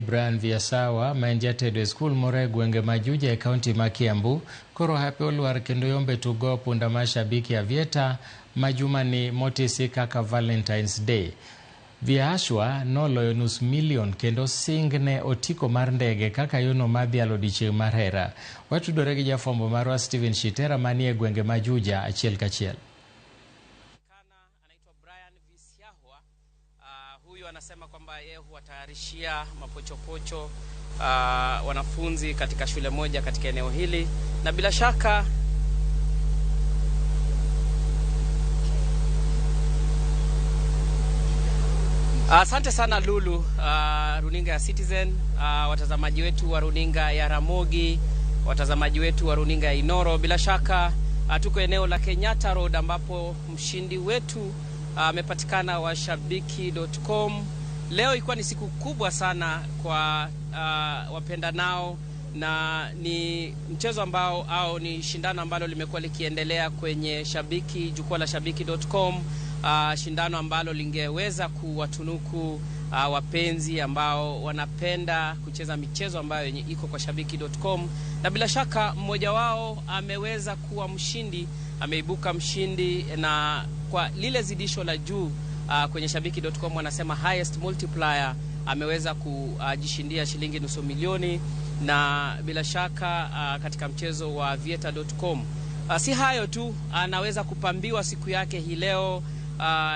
Brian Viasawa ma en jatedo e skul moro e gwenge ma Juja e kaunti ma Kiambu koro hape olwar kendo yombe tugo punda mar Shabiki Aviator ma jumani motisi kaka Valentine's Day. Viashwa noloyo nus milion kendo sing ne otiko mar ndege kaka yono mar dhialo odiechieng' mar hera. Watudore gi jafwambo marwa Stephen Shitera manie gwenge ma Juja achiel kachiel. Anaitwa Brian Visiahwa. Huyu anasema kwamba yeye huwatayarishia mapochopocho wanafunzi katika shule moja katika eneo hili, na bila shaka asante sana Lulu, runinga ya Citizen, watazamaji wetu wa runinga ya Ramogi, watazamaji wetu wa runinga ya Inoro. Bila shaka tuko eneo la Kenyatta Road ambapo mshindi wetu amepatikana wa shabiki.com. Leo ilikuwa ni siku kubwa sana kwa wapendanao na ni mchezo ambao au ni shindano ambalo limekuwa likiendelea kwenye Shabiki, jukwaa la shabiki.com. Shindano ambalo lingeweza kuwatunuku wapenzi ambao wanapenda kucheza michezo ambayo yenye iko kwa shabiki.com, na bila shaka mmoja wao ameweza kuwa mshindi, ameibuka mshindi na kwa lile zidisho la juu kwenye shabiki.com wanasema highest multiplier, ameweza kujishindia shilingi 500,000 na bila shaka katika mchezo wa vieta.com. Si hayo tu, anaweza kupambiwa siku yake hii leo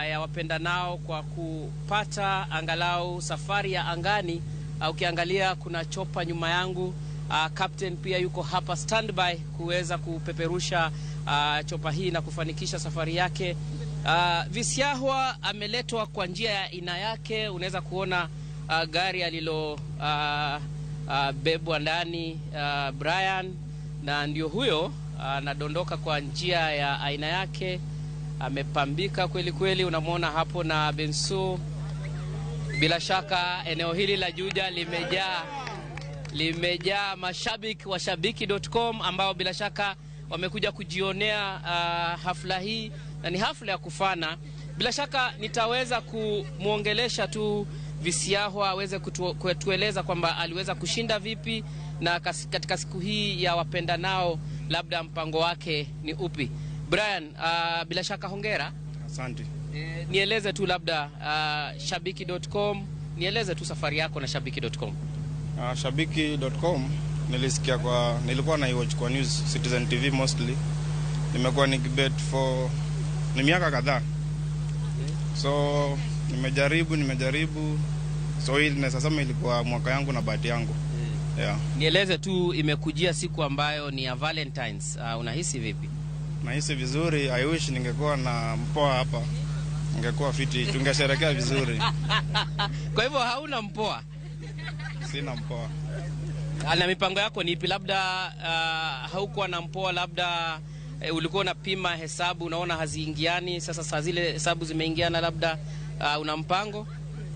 ya wapendanao kwa kupata angalau safari ya angani. Ukiangalia kuna chopa nyuma yangu. Captain pia yuko hapa standby kuweza kupeperusha chopa hii na kufanikisha safari yake. Visiahwa ameletwa kwa njia ya aina yake. Unaweza kuona gari alilo bebwa ndani Brian, na ndio huyo anadondoka kwa njia ya aina yake. Amepambika kweli kweli, unamwona hapo na Bensu. Bila shaka eneo hili la Juja limejaa mashabiki wa shabiki.com ambao bila shaka wamekuja kujionea hafla hii, na ni hafla ya kufana. Bila shaka nitaweza kumwongelesha tu Visiahwa aweze kutueleza kwamba aliweza kushinda vipi na katika siku hii ya wapendanao labda mpango wake ni upi. Brian, bila shaka hongera. Asante. Nieleze tu labda shabiki.com, nieleze tu safari yako na shabiki.com. Shabiki.com nilisikia kwa, nilikuwa na watch kwa news Citizen TV mostly. Nimekuwa nikibet for ni miaka kadhaa. So nimejaribu. So hii na sasa ilikuwa mwaka yangu na bahati yangu. Yeah. Nieleze tu, imekujia siku ambayo ni ya Valentines. Unahisi vipi? Nahisi vizuri. I wish ningekuwa na mpoa hapa. Ningekuwa fiti, tungesherehekea vizuri. Kwa hivyo hauna mpoa? Sina mpoa. Na mipango yako ni ipi? Labda haukuwa na mpoa, labda ulikuwa unapima hesabu unaona haziingiani, sasa saa zile hesabu zimeingiana, labda una mpango?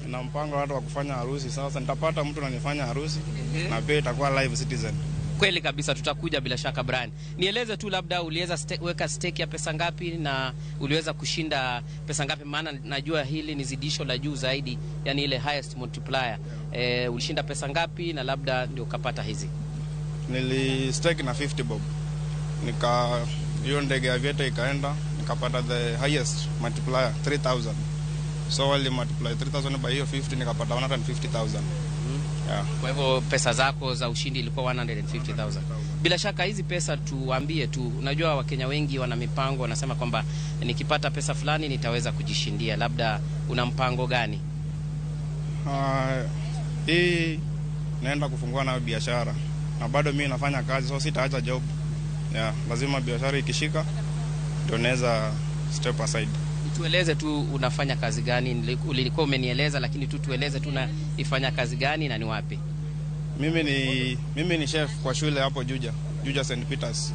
Nina mpango watu wa kufanya harusi. Sasa nitapata mtu ananifanya harusi na pia itakuwa live Citizen. Kweli kabisa, tutakuja bila shaka Brian. Nieleze tu labda uliweza weka stake ya pesa ngapi na uliweza kushinda pesa ngapi? Maana najua hili ni zidisho la juu zaidi, yani ile highest multiplier. Ulishinda pesa ngapi na labda ndio ukapata hizi? Nili stake na 50 bob. Nika hiyo ndege ya Vieta ikaenda, nikapata the highest multiplier 3000. So wali multiply 3000 by hiyo 50 nikapata 150,000. Yeah. Kwa hivyo pesa zako za ushindi ilikuwa 150,000. Bila shaka hizi pesa tuambie tu, unajua Wakenya wengi wana mipango, wanasema kwamba nikipata pesa fulani nitaweza kujishindia. Labda una mpango gani? Hii naenda kufungua nayo biashara na bado mimi nafanya kazi, so sitaacha job. Yeah, lazima biashara ikishika ndio naweza step aside. Tueleze tu unafanya kazi gani? Ulikuwa umenieleza, lakini tu tueleze tu unaifanya kazi gani na ni wapi? Mimi ni chef kwa shule hapo Juja, Juja St Peters.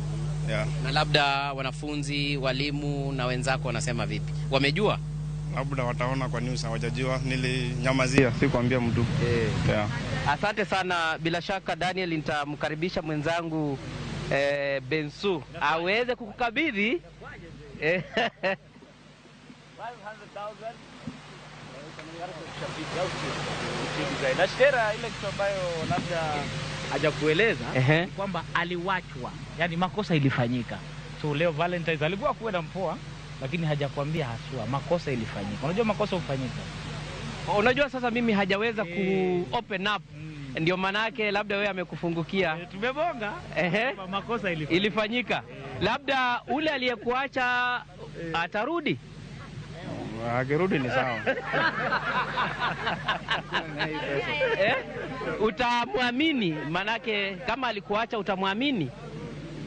Yeah. Na labda wanafunzi, walimu na wenzako wanasema vipi? Wamejua? Labda wataona kwa news, hawajajua. Nilinyamazia, sikuambia mtu. Yeah. Asante sana. Bila shaka Daniel, nitamkaribisha mwenzangu Bensu aweze kukukabidhi. 500,000. Na Shera, ile kitu ambayo labda hajakueleza ni kwamba aliwachwa, yani makosa ilifanyika. So leo Valentine's alikuwa kuenda mpoa, lakini hajakwambia haswa makosa ilifanyika. Unajua makosa hufanyika. Unajua sasa mimi hajaweza ku open up, ndio maanake labda wewe amekufungukia. Tumebonga makosa ilifanyika. Labda ule aliyekuacha atarudi. Akirudi ni sawa. Utamwamini? Manake kama alikuacha utamwamini?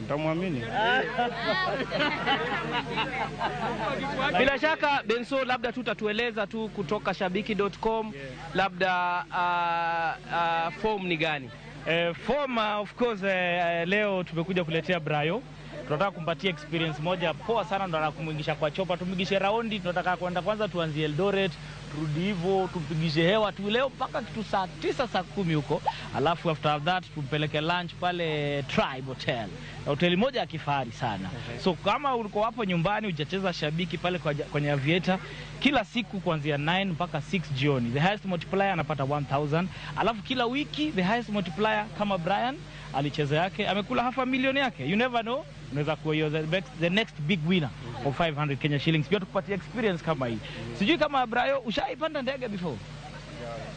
Utamwamini. Bila shaka Benso, labda tu utatueleza tu kutoka shabiki.com, labda form ni gani? Form of course, leo tumekuja kuletea Brayo. Tunataka kumpatia experience moja poa sana, ndo anakumuingisha kwa chopa, tumpigishe raundi. Tunataka kwenda kwanza tuanzie Eldoret, turudi hivyo tumpigishe hewa tu leo mpaka kitu saa 9 saa 10 huko, alafu after that tumpeleke lunch pale Tribe Hotel, hoteli moja ya kifahari sana. So kama ulikuwa hapo nyumbani hujacheza shabiki pale kwenye Aviator, kila siku kuanzia 9 mpaka 6 jioni, the highest multiplier anapata 1000, alafu kila wiki the highest multiplier kama Brian alicheza yake amekula 500,000 yake. You never know, unaweza kuwa the next big winner of 500 Kenya shillings. Pia tukupatia experience kama hii. Sijui kama Brayo ushaipanda ndege before?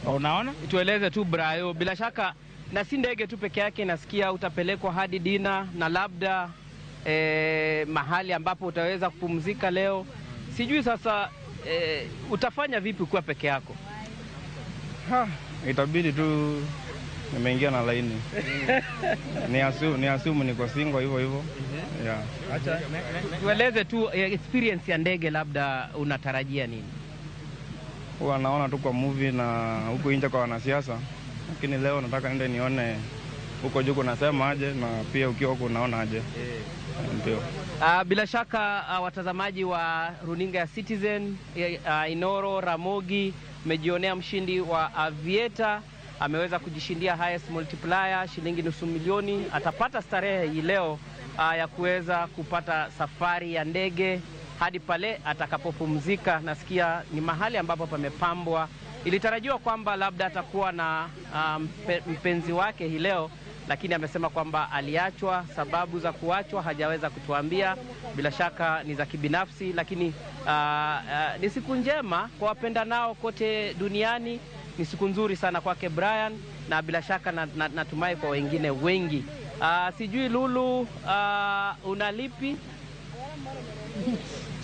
Unaona? Tueleze tu Brayo, bila shaka na si ndege tu peke yake, nasikia utapelekwa hadi dina na labda mahali ambapo utaweza kupumzika leo. Sijui sasa utafanya vipi ukiwa peke yako? Itabidi tu nimeingia na laini. Ni asumu niko single hivyo hivyo. Yeah. Tueleze tu experience ya ndege, labda unatarajia nini? Huwa naona tu kwa movie na huko nje kwa wanasiasa, lakini leo nataka niende nione huko juu kunasema aje, na pia ukiwa huko unaona aje. Ndio. Bila shaka watazamaji wa runinga ya Citizen, Inoro, Ramogi, mmejionea mshindi wa Aviator ameweza kujishindia highest multiplier shilingi 500,000. Atapata starehe hii leo ya kuweza kupata safari ya ndege hadi pale atakapopumzika. Nasikia ni mahali ambapo pamepambwa. Ilitarajiwa kwamba labda atakuwa na mpenzi wake hii leo, lakini amesema kwamba aliachwa. Sababu za kuachwa hajaweza kutuambia, bila shaka ni za kibinafsi, lakini ni siku njema kwa wapendanao kote duniani. Ni siku nzuri sana kwake Brian, na bila shaka natumai kwa wengine wengi. Sijui Lulu, unalipi?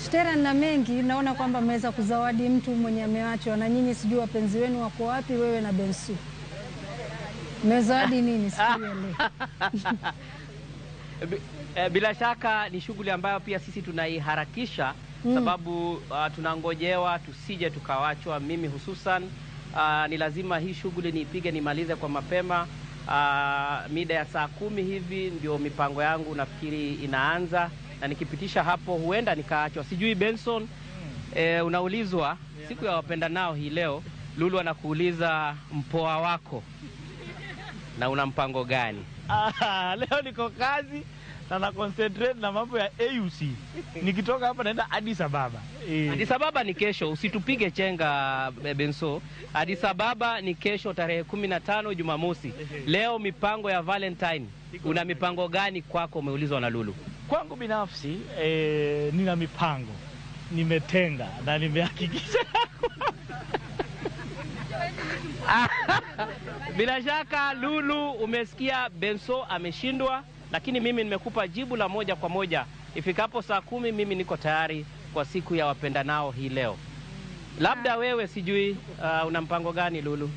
Shtera na mengi, naona kwamba mmeweza kuzawadi mtu mwenye ameachwa, na nyinyi sijui wapenzi wenu wako wapi, wewe na Bensu. Mmezawadi nini siku ya leo? Bila shaka ni shughuli ambayo pia sisi tunaiharakisha, sababu tunangojewa tusije tukawachwa. Mimi hususan ni lazima hii shughuli niipige nimalize kwa mapema. Mida ya saa 10 hivi ndio mipango yangu nafikiri inaanza, na nikipitisha hapo huenda nikaachwa. Sijui Benson, unaulizwa siku ya wapendanao hii leo, Lulu anakuuliza mpoa wako na una mpango gani? Leo niko kazi na na concentrate na mambo ya AUC. Nikitoka hapa naenda Addis Ababa. Addis Ababa ni kesho, usitupige chenga Benso. Addis Ababa ni kesho tarehe 15 Jumamosi. Leo mipango ya Valentine. Una mipango gani kwako, umeulizwa na Lulu? Kwangu binafsi nina mipango. Nimetenga na nimehakikisha. Bila shaka Lulu, umesikia Benso ameshindwa, lakini mimi nimekupa jibu la moja kwa moja. Ifikapo saa 10 mimi niko tayari kwa siku ya wapendanao hii leo. Labda wewe sijui una mpango gani Lulu?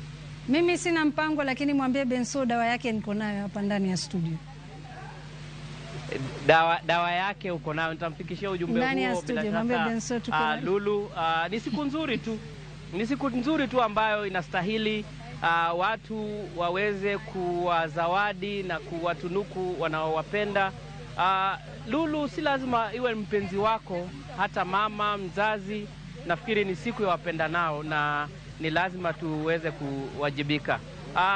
Mimi sina mpango, lakini mwambie Benso dawa yake niko nayo hapa ndani ya studio. Dawa yake uko nayo, nitamfikishia ujumbe huo bila shaka. Lulu, ni siku nzuri tu. Ni siku nzuri tu ambayo inastahili watu waweze kuwazawadi na kuwatunuku wanaowapenda. Lulu, si lazima iwe mpenzi wako, hata mama mzazi. Nafikiri ni siku ya wapendanao na ni lazima tuweze kuwajibika.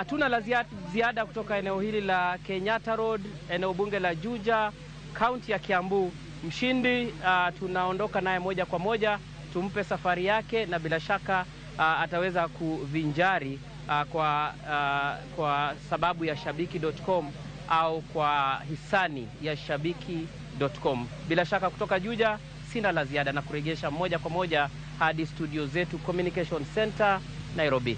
Tuna la ziada kutoka eneo hili la Kenyatta Road, eneo bunge la Juja, kaunti ya Kiambu. Mshindi tunaondoka naye moja kwa moja, tumpe safari yake, na bila shaka ataweza kuvinjari kwa sababu ya shabiki.com au kwa hisani ya shabiki.com. Bila shaka kutoka Juja sina la ziada na kurejesha moja kwa moja hadi studio zetu Communication Center, Nairobi.